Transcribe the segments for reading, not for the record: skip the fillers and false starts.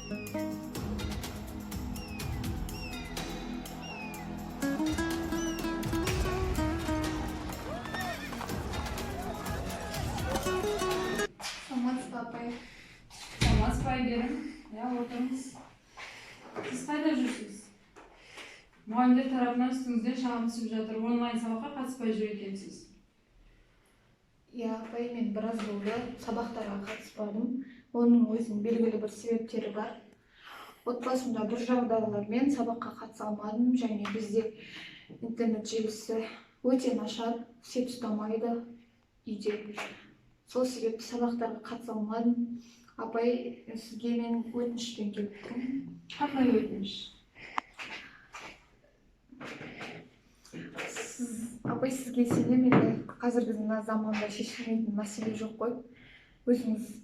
Саламатсыз ба, апай? Саламатсыз ба, Әйгерім? Иә, отырыңыз. Сіз қайда жүрсіз? Мұғалімдер тарапынан үстіңізден шағым түсіп жатыр, онлайн сабаққа қатыспай жүр екенсіз. Иә, апай, мен біраз болды сабақтарға қатыспадым. Оның өзінің белгілі бір себептері бар. Отбасымда бір жағдайлармен сабаққа қатыса алмадым, және бізде интернет желісі өте нашар, сеть ұстамайды үйде. Сол себепті сабақтарға қатыса алмадым. Апай, сізге мен өтінішпен келіп тұрмын. Қандай өтініш? Сіз, апай, сізге сенемін. Енді қазіргі мына заманда шешілмейтін мәселе жоқ қой. Өзіңіз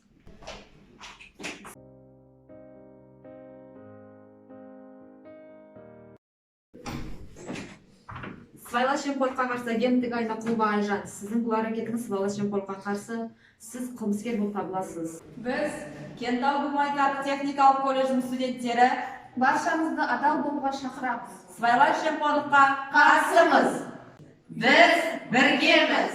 Сыбайлас жемқорлыққа қарсы агенттігі, Айнақұлова Айжан, сіздің бұл әрекетіңіз сыбайлас жемқорлыққа қарсы, сіз қылмыскер болып табыласыз. Біз, Кентау гуманитарлық техникалық колледжінің студенттері, баршаңызды адал болуға шақырамыз. Сыбайлас жемқорлыққа қарсымыз. Біз біргеміз.